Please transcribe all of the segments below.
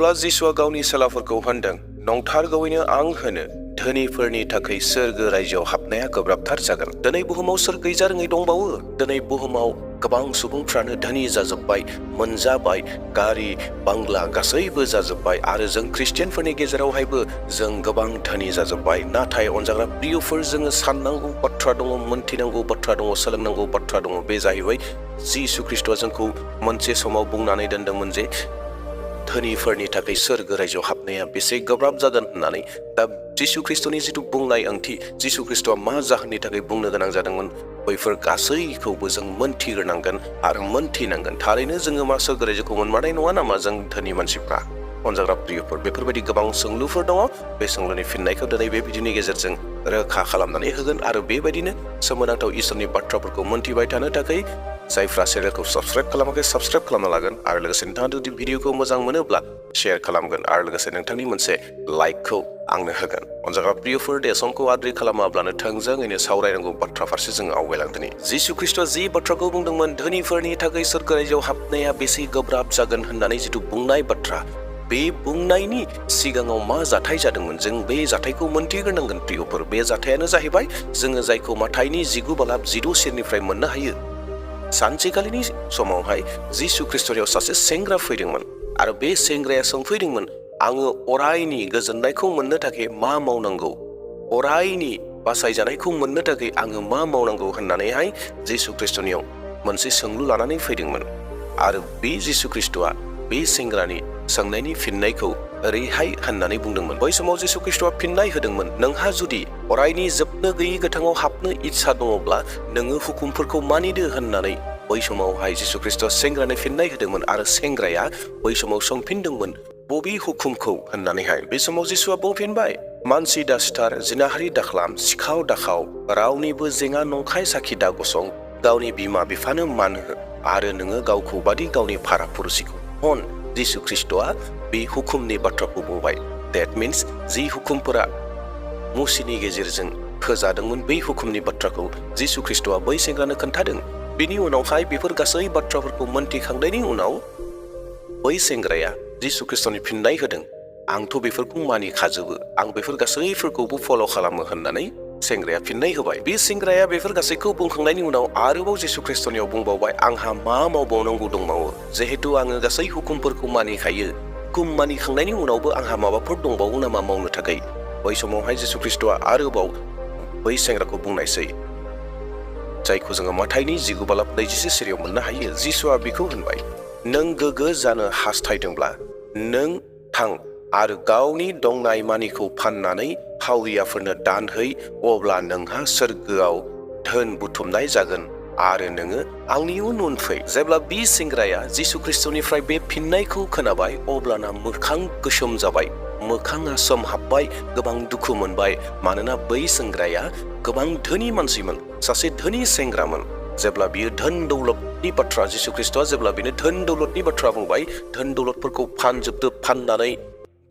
अब्ला जिसुआ गावनि सेलाफोरखौ होनदों, नंथारगौयैनो आं होनो, धोनिफोरनि थाखाय सोरगो रायजोआव हाबनाया गोब्राबथार जागोन। दिनै बुहुमाव सोर गैजारोङै दंबावो? दिनै बुहुमाव गोबां सुबुंफ्रानो धोनि जाजोब्बाय, मोनजाबाय, गारि बांला गासैबो जाजोब्बाय आरो जों ख्रिस्टियानफोरनि गेजेरावहायबो जों गोबां धोनि जाजोब्बाय। नाथाय अनजाग्रा प्रियफोर, जोङो साननांगौ बाथ्रा दङ, मोनथिनांगौ बाथ्रा दङ, सोलोंनांगौ बाथ्रा दङ। बे जाहैबाय जिसु ख्रिस्ट'आ जोंखौ मोनसे समाव बुंनानै दोनदोंमोन जे धोनिफोरनि थाखाय सोरगो रायजोआव हाबनाया बेसे गोब्राब जागोन होननानै। दा जिसु ख्रिस्ट'नि जिथु बुंनाय ओंथि, जिसु ख्रिस्ट'आ मा जाहोननि थाखाय बुंनो गोनां जादोंमोन, बैफोर गासैखौबो जों मोनथिग्रोनांगोन आरो मोनथिनांगोन। थारैनो जोङो मा सोरगो रायजोखौ मोनमारनाय नङा नामा जों धोनि मानसिफ्रा? अनजाग्रा प्रियफोर, बेफोरबायदि गोबां सोंलुफोर दङ। बे सोंलुनि फिननायखौ दिनै बे भिडिअनि गेजेरजों रोखा खालामनानै होगोन आरो बेबायदिनो सोमोनांथाव इसोरनि बाथ्राफोरखौ मोनथिबाय थानो थाखाय जायफ्रा चेनेलखौ साबस्क्राइब खालामाखै साबस्क्राइब खालामना लागोन आरो लोगोसे नोंथाङा जुदि भिडिअखौ मोजां मोनोब्ला शेयार खालामगोन आरो लोगोसे नोंथांनि मोनसे लाइकखौ आंनो होगोन। अनजाग्रा प्रियफोर, दे समखौ आद्रि खालामाब्लानो थोंजोङैनो सावरायनांगौ बाथ्रा फारसे जोङो आवगायलांदोनि। जिसु ख्रिस्ट'आ जि बाथ्राखौ बुंदोंमोन, धोनिफोरनि थाखाय सोरगो रायजोआव हाबनाया बेसे गोब्राब जागोन होननानै जिथु बुंनाय बाथ्रा, बे बुंनायनि सिगाङाव मा जाथाय जादोंमोन जों बे जाथायखौ मोनथिग्रोनांगोन प्रियफोर। बे जाथायानो जाहैबाय जोङो जायखौ माथाइनि 19:12 सेरनिफ्राय मोननो हायो। सानसेखालिनि समावहाय जिसु ख्रिस्ट'नियाव सासे सेंग्रा फैदोंमोन आरो बे सेंग्राया सोंफैदोंमोन, आङो अरायनि गोजोननायखौ मोननो थाखाय मा मावनांगौ, अरायनि बासायजानायखौ मोननो थाखाय आङो मा मावनांगौ होननानैहाय जिसु ख्रिस्ट'नियाव मोनसे सोंलु लानानै फैदोंमोन। आरो बे जिसु ख्रिस्ट'आ बे सेंग्रानि सोंनायनि फिननायखौ ओरैहाय होननानै बुंदोंमोन। बै समाव जिसु ख्रिस्ट'आ फिननाय होदोंमोन, नोंहा जुदि अरायनि जोबनो गैयै गोथाङाव हाबनो इच्छा दङब्ला नोङो हुकुमफोरखौ मानिदो होननानै बै समावहाय जिसु ख्रिस्ट'आ सेंग्रानो फिननाय होदोंमोन। आरो सेंग्राया बै समाव सोंफिनदोंमोन, बबे हुकुमखौ होननानैहाय। बे समाव जिसुआ बुंफिनबाय, मानसि दा सिथार, जिनाहारि दाखालाम, सिखाव दाखाव, रावनिबो जेङा नंखाय साखि दा गसं, गावनि बिमा बिफानो मान हो आरो नोङो गावखौ बादि गावनि भारा पुरुषिखौ अन। जिसु ख्रिस्ट'आ बे हुकुमनि बाथ्राखौ बुंबाय। देट मिन्स जि हुकुमफोरा मुसिनि गेजेरजों होजादोंमोन, बै हुकुमनि बाथ्राखौ जिसु ख्रिस्ट'आ बै सेंग्रानो खोन्थादों। बिनि उनावहाय बेफोर गासै बाथ्राफोरखौ मोनथिखांनायनि उनाव बै सेंग्राया जिसु ख्रिस्ट'नि फिननाय होदों, आंथ' बेफोरखौ मानिखाजोबो, आं बेफोर गासैफोरखौबो फल' खालामो होननानै सेंग्राया फिननाय होबाय। बे सेंग्राया बेफोर गासैखौ बुंखांनायनि उनाव आरोबाव जिसु ख्रिस्ट'नियाव बुंबावबाय, आंहा मा मावबावनांगौ दंबावो? जिहेतु आङो गासै हुकुमफोरखौ मानिखायो, हुकुम मानिखांनायनि उनावबो आंहा माबाफोर दंबावो नामा मावनो थाखाय? बै समावहाय जिसु ख्रिस्ट'आ आरोबाव बै सेंग्राखौ बुंनायसै, जायखौ जोङो माथाइनि 19:21 सेराव मोननो हायो। जिसुआ बिखौ होनबाय, नों गोग्गो जानो हास्थायदोंब्ला नों थां आरो गावनि दंनाय मानिखौ फाननानै हावरियाफोरनो दान है, अब्ला नोंहा सोरगोआव धोन बुथुमनाय जागोन आरो नोङो आंनि उन उन फै। जेब्ला बे सेंग्राया जिसु ख्रिस्ट'निफ्राय बे फिननायखौ खोनाबाय, अब्लाना मोखां गोसोम जाबाय, मोखाङा सोमहाबबाय, गोबां दुखु मोनबाय। मानोना बै सेंग्राया गोबां धोनि मानसिमोन, सासे धोनि सेंग्रामोन। जेब्ला बियो धोन दौलतनि बाथ्रा, जिसु ख्रिस्ट'आ जेब्ला बिनो धोन दौलतनि बाथ्रा बुंबाय, धोन दौलतफोरखौ फानजोबदो, फाननानै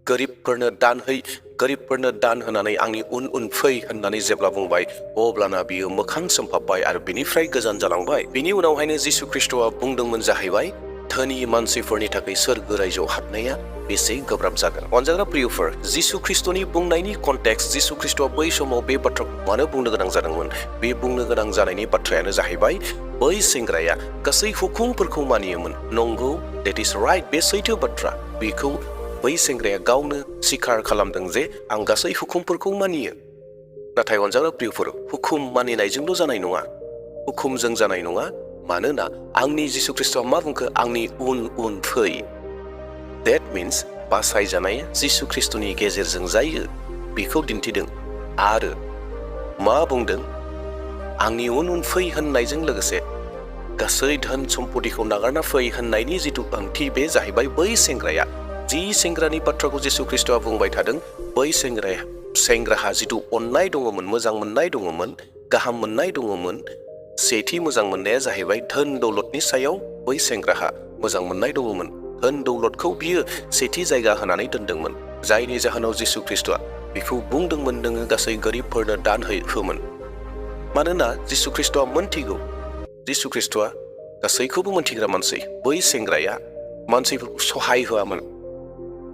गोरिबफोरनो दान है, गोरिबफोरनो दान होनानै आंनि उन उन फै होननानै जेब्ला बुंबाय, अब्लाना बियो मोखां सोमहाबबाय आरो बिनिफ्राय गोजान जालांबाय। बिनि उनावहायनो जिसु ख्रिस्ट'आ बुंदोंमोन जाहैबाय, धोनि मानसिफोरनि थाखाय सोरगो रायजोआव हाबनाया बेसे गोब्राब जागोन। अनजाग्रा प्रियफोर, जिसु ख्रिस्ट'नि बुंनायनि कन्टेक्स्ट, जिसु ख्रिस्ट'आ बै समाव बे बाथ्राखौ मानो बुंनो गोनां जादोंमोन? बे बुंनो गोनां जानायनि बाथ्रायानो जाहैबाय, बै सेंग्राया गासै हुकुमफोरखौ मानियोमोन। नंगौ, देट इज राइट, बे सैथो बाथ्रा। बेखौ बै सेंग्राया गावनो स्वीकार खालामदों जे आं गासै हुकुमफोरखौ मानियो। नाथाय अनजाग्रा प्रियफोर, हुकुम मानिनायजोंल' जानाय नङा, हुकुमजों जानाय नङा। मानोना आंनि जिसु ख्रिस्ट'आ मा बुंखो? आंनि उन उन फै। देट मिन्स बासायजानाया जिसु ख्रिस्ट'नि गेजेरजों जायो, बेखौ दिन्थिदों। आरो मा बुंदों? आंनि उन उन फै होननायजों लोगोसे गासै धोन सम्पतिखौ नागारना फै होननायनि जिथु ओंथि, बे जाहैबाय बै सेंग्राया जि सेंग्रानि बाथ्राखौ जिसु ख्रिस्ट'आ बुंबाय थादों, बै सेंग्राहा जिथु अननाय दङमोन, मोजां मोननाय दङमोन, गाहाम मोननाय दङमोन। सेथि मोजां मोननाया जाहैबाय धोन दौलतनि सायाव बै सेंग्राहा मोजां मोननाय दङमोन। धोन दौलतखौ बियो सेथि जायगा होनानै दोनदोंमोन, जायनि जाहोनाव जिसु ख्रिस्ट'आ बेखौ बुंदोंमोन, नोङो गासै गोरिबफोरनो दान होमोन। मानोना जिसु ख्रिस्ट'आ मोनथिगौ, जिसु ख्रिस्ट'आ गासैखौबो मोनथिग्रा मानसि। बै सेंग्राया मानसिफोरखौ सहाय होआमोन,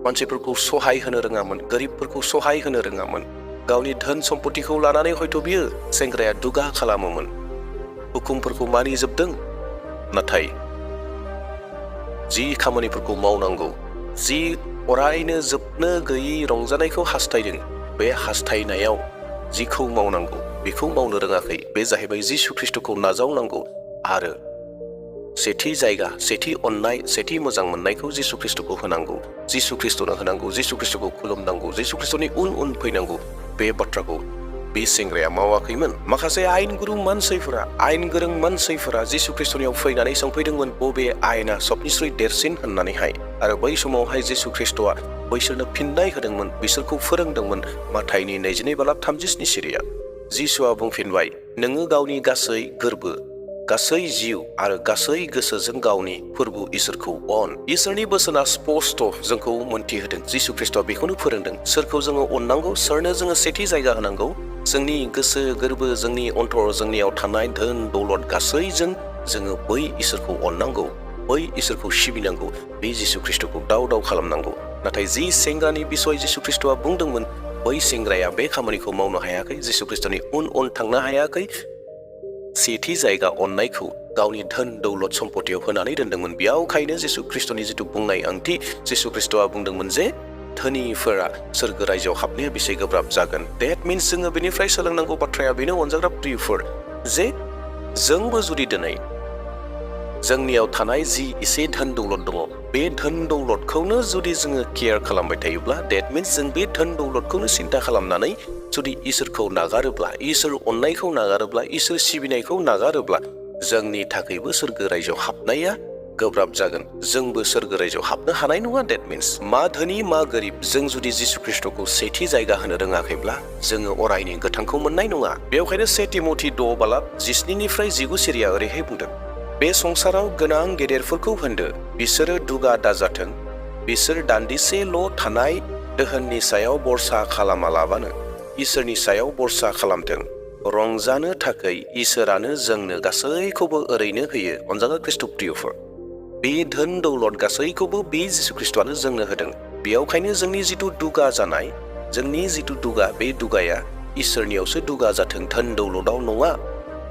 मानसिफोरखौ सहाय होनो रोङामोन, गोरिबफोरखौ सहाय होनो रोङामोन। गावनि धोन सम्पतिखौ लानानै हयथ' बियो सेंग्राया दुगा खालामोमोन। हुकुमफोरखौ मानिजोबदों, नाथाय जि खामानिफोरखौ मावनांगौ, जि अरायनो जोबनो गैयै रंजानायखौ हास्थायदों, बे हास्थायनायाव जिखौ मावनांगौ बेखौ मावनो रोङाखै। बे जाहैबाय जिसु ख्रिस्ट'खौ नाजावनांगौ आरो सेथि जायगा, सेथि अननाय, सेथि मोजां मोननायखौ जिसु ख्रिस्ट'खौ होनांगौ, जिसु ख्रिस्ट'नो होनांगौ, जिसु ख्रिस्ट'खौ खुलुमनांगौ, जिसु ख्रिस्ट'नि उन उन फैनांगौ। बे बाथ्राखौ बे सेंग्राया मावाखैमोन। माखासे आयेनगुरु मानसिफोरा, आयेन गोरों मानसिफोरा जिसु ख्रिस्ट'नियाव फैनानै सोंफैदोंमोन बबे आयेना सबनिस्रुइ देरसिन होननानैहाय। आरो बै समावहाय जिसु ख्रिस्ट'आ बैसोरनो फिननाय होदोंमोन, बिसोरखौ फोरोंदोंमोन। माथाइनि 22:37 सिरिया जिसुआ बुंफिनबाय, नोङो गावनि गासै गोर्बो, गासै जिउ आरो गासै गोसोजों गावनि फोरबु इसोरखौ अन। इसोरनि बोसोना स्पष्ट जोंखौ मोन्थिहोदों। जिसु ख्रिस्ट'आ बेखौनो फोरोंदों। सोरखौ जोङो अननांगौ, सोरनो जोङो सेथि जायगा होनांगौ। जोंनि गोसो गोर्बो, जोंनि अन्तर, जोंनियाव थानाय धोन दौलत गासैजों जोङो बै इसोरखौ अननांगौ, बै इसोरखौ सिबिनांगौ, बे जिसु ख्रिस्ट'खौ दाव दाव खालामनांगौ। नाथाय जि सेंग्रानि बिसय जिसु ख्रिस्ट'आ बुंदोंमोन, बै सेंग्राया बे खामानिखौ मावनो हायाखै, जिसु ख्रिस्ट'नि उन उन थांनो हायाखै। सेथि जायगा अननायखौ गावनि धोन दौलत सम्पतियाव होनानै दोनदोंमोन। बेयावखायनो जिसु ख्रिस्ट'नि जिथु बुंनाय ओंथि, जिसु ख्रिस्ट'आ बुंदोंमोन जे धोनिफोरा सोरगो रायजोआव हाबनाया बेसे गोब्राब जागोन। देट मिन्स जोङो बेनिफ्राय सोलोंनांगौ बाथ्राया बेनो अनजाग्रा प्रियफोर, जे जोंबो जुदि दिनै जोंनियाव थानाय जि एसे धोन दौलत दङ, बे धोन दौलतखौनो जुदि जोङो केयार खालामबाय थायोब्ला, देट मिन्स जों बे धोन दौलतखौनो सिन्था खालामनानै जुदि इसोरखौ नागारोब्ला, इसोर अननायखौ नागारोब्ला, इसोर सिबिनायखौ नागारोब्ला, जोंनि थाखायबो सोरगो रायजोआव हाबनाया गोब्राब जागोन। जोंबो सोरगो रायजोआव हाबनो हानाय नङा। देट मिन्स मा धोनि मा गोरिब, जों जुदि जिसु ख्रिस्ट'खौ सेथि जायगा होनो रोङाखैब्ला जोङो अरायनि गोथांखौ मोननाय नङा। बेवखायनो 1 तिमथि 6:19 सिरिया ओरैहाय बुंदों, बे संसाराव गोनां गेदेरफोरखौ होनदो, बिसोरो दुगा दाजाथों, बिसोर दान्दिसेल' थानाय दोहोननि सायाव बरसा खालामालाबानो इसोरनि सायाव बरसा खालामथों। रंजानो थाखाय इसोरानो जोंनो गासैखौबो ओरैनो होयो। अनजाग्रा ख्रिस्ट' प्रियफोर, बे धोन दौलत गासैखौबो बे जिसु ख्रिस्ट'आनो जोंनो होदों। बेयावखायनो जोंनि जिथु दुगा जानाय, जोंनि जिथु दुगा, बे दुगाया इसोरनियावसो दुगा जाथों, धोन दौलतआव नङा।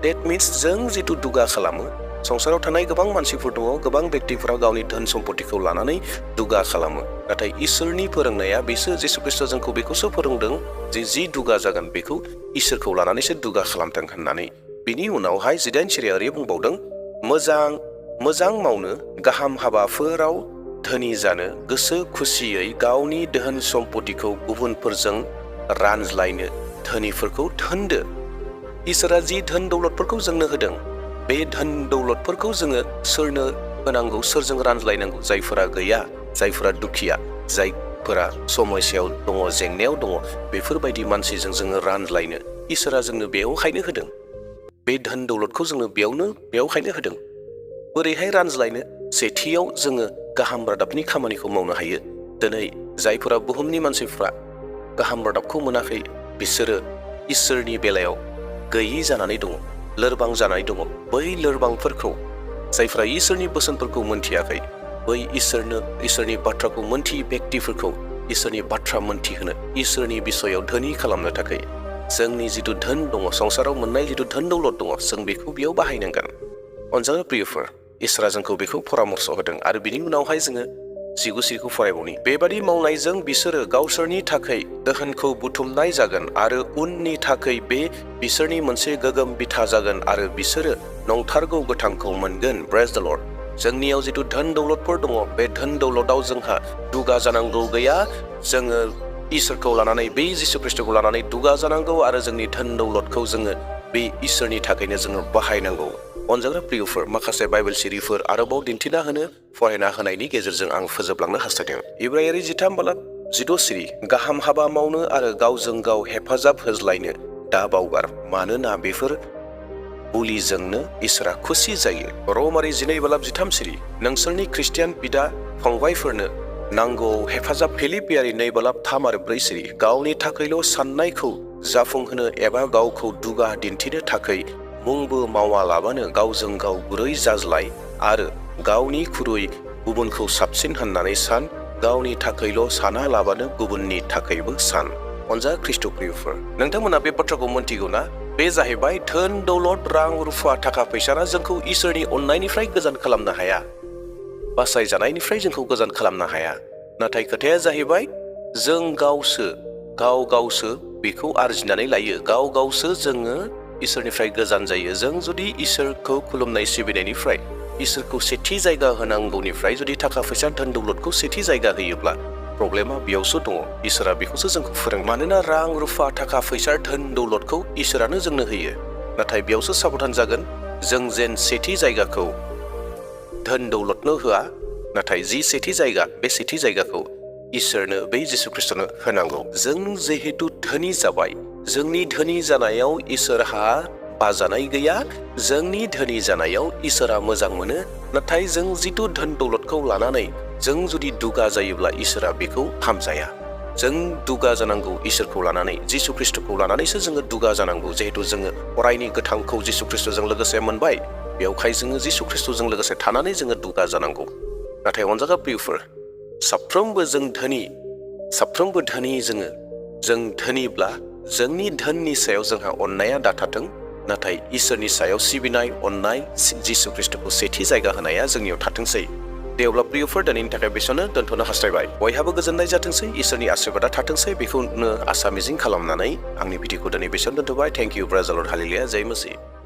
देट मिन्स जों जिथु दुगा खालामो, संसाराव थानाय गोबां मानसिफोर दङ, गोबां व्यक्तिफोरा गावनि धोन सम्पतिखौ लानानै दुगा खालामो। नाथाय इसोरनि फोरोंनाया बेसो, जिसु ख्रिस्ट' जोंखौ बेखौसो फोरोंदों जे जि दुगा जागोन बेखौ इसोरखौ लानानैसो दुगा खालामथों होननानै। बिनि उनावहाय 9 सिरिया ओरै बुंबावदों, मोजां मावनो, गाहाम हाबाफोराव धोनि जानो, गोसो खुसियै गावनि धोन सम्पतिखौ गुबुनफोरजों रानज्लायनो धोनिफोरखौ थोनदो। इसोरा जि धोन दौलतफोरखौ जोंनो होदों, बे धोन दौलतफोरखौ जोङो सोरनो होनांगौ, सोरजों रानज्लायनांगौ? जायफोरा गैया, जायफोरा दुखिया, जायफोरा समस्यायाव दङ, जेंनायाव दङ, बेफोरबायदि मानसिजों जोङो रानज्लायनो इसोरा जोंनो बेयावखायनो होदों। बे धोन दौलतखौ जोंनो बेयावखायनो होदों। बोरैहाय रानज्लायनो? सेथियाव जोङो गाहाम रादाबनि खामानिखौ मावनो हायो। दिनै जायफोरा बुहुमनि मानसिफ्रा गाहाम रादाबखौ मोनाखै, बिसोरो इसोरनि बेलायाव गैयि जानानै दङ, लोरबां जानानै दङ। बै लोरबांफोरखौ, जायफ्रा इसोरनि बोसोनफोरखौ मोनथियाखै, बै इसोरनि बाथ्राखौ मोनथियै व्यक्तिफोरखौ इसोरनि बाथ्रा मोनथिहोनो, इसोरनि बिसयाव धोनि खालामनो थाखाय जोंनि जिथु धोन दङ, संसाराव मोननाय जिथु धोन दौलत दङ, जों बेखौ बेयाव बाहायनांगोन। अनजाग्रा प्रियफोर, इसोरा जोंखौ बेखौ परामर्श होदों। आरो बिनि उनावहाय जोङो 19 सिरिखौ फरायबावनि। बेबादि मावनायजों बिसोरो गावसोरनि थाखाय दोहोनखौ बुथुमनाय जागोन आरो उननि थाखाय बे बिसोरनि मोनसे गोगोम बिथा जागोन आरो बिसोरो नंथारगौ गोथांखौ मोनगोन। प्रेज द लर्ड। जोंनियाव जिथु धोन दौलतफोर दङ, बे धोन दौलतआव जोंहा दुगा जानांगौ गैया। जोङो इसोरखौ लानानै, बे जिसु ख्रिस्ट'खौ लानानै दुगा जानांगौ आरो जोंनि धोन दौलतखौ जोङो बे इसोरनि थाखायनो जोङो बाहायनांगौ। अनजाग्रा प्रियफोर, माखासे बाइबेल सिरिफोर आरोबाव दिन्थिना होनो, फरायना होनायनि गेजेरजों आं फोजोबलांनो हास्थायदों। इब्रायारि 13:16 सिरि, गाहाम हाबा मावनो आरो गावजों गाव हेफाजाब होज्लायनो दा बावगार, मानोना बेफोर बुलिजोंनो इसोरा खुसि जायो। रमारि 12:13 सिरि, नोंसोरनि ख्रिस्टियान बिदा फंबायफोरनो नांगौ हेफाजाब। फिलिपियारि 2:3-4 सिरि, गावनि थाखायल' साननायखौ जाफुंहोनो एबा गावखौ दुगा दिन्थिनो थाखाय मुंबो मावालाबानो गावजों गाव गुरै जाज्लाय आरो गावनिख्रुइ गुबुनखौ साबसिन होननानै सान। गावनि थाखायल' साना लाबानो गुबुननि थाखायबो सान। अनजा ख्रिस्ट'प्रियफोर, नोंथांमोना बे बाथ्राखौ मोनथिगौ ना? बे जाहैबाय धोन दौलत रां रुफा थाखा फैसाना जोंखौ इसोरनि अननायनिफ्राय गोजान खालामनो हाया, बासायजानायनिफ्राय जोंखौ गोजान खालामनो हाया। नाथाय खोथाया जाहैबाय जों गावसो बेखौ आरजिनानै लायो, गावसो जोङो इसोरनिफ्राय गोजान जायो। जों जुदि इसोरखौ खुलुमनाय सिबिनायनिफ्राय, इसोरखौ सेथि जायगा होनांगौनिफ्राय जुदि थाखा फैसा धोन दौलतखौ सेथि जायगा होयोब्ला प्रब्लेमा बेयावसो दङ। इसोरा बेखौसो जोंखौ फोरों। मानोना रां रुफा थाखा फैसा धोन दौलतखौ इसोरानो जोंनो होयो। नाथाय बेयावसो साबधान जागोन जों जेन सेथि जायगाखौ धोन दौलतनो होआ, नाथाय जि सेथि जायगा, बे सेथि जायगाखौ इसोरनो, बै जिसु ख्रिस्टनो होनांगौ। जों जिहेतु धोनि जाबाय, जोंनि धोनि जानायाव इसोरहा बाजानाय गैया। जोंनि धोनि जानायाव इसोरा मोजां मोनो। नाथाय जों जिथु धोन दौलतखौ लानानै जों जुदि दुगा जायोब्ला इसोरा बेखौ हामजाया। जों दुगा जानांगौ इसोरखौ लानानै, जिसु ख्रिस्टखौ लानानैसो जोङो दुगा जानांगौ। जिहेतु जोङो अरायनि गोथांखौ जिसु ख्रिस्टजों लोगोसे मोनबाय, बेवहाय जोङो जिसु ख्रिस्टजों लोगोसे थानानै जोङो दुगा जानांगौ। नाथाय अनजागा प्रियफोर, साफ्रोमबो धोनि जों धोनिब्ला जोंनि धोननि सायाव जोंहा अननाया दाथाथों, नाथाय इसोरनि सायाव सिबिनाय, अननाय, जिसु ख्रिस्टखौ सेथि जायगा होनाया जोंनियाव थाथोंसै। दे अब्ला प्रियफोर, दिनैनि थाखाय बेसेबांनो दोनथ'नो हास्थायबाय। बयहाबो गोजोननाय जाथोंसै, इसोरनि आशीर्बादा थाथोंसै, बेखौनो आसा मिजिं खालामनानै आंनि भिडिअखौ दिनै बेसेबां दोनथ'बाय। थेंक इउ, प्रेज द लर्ड, हालेलुया, जय मसीह।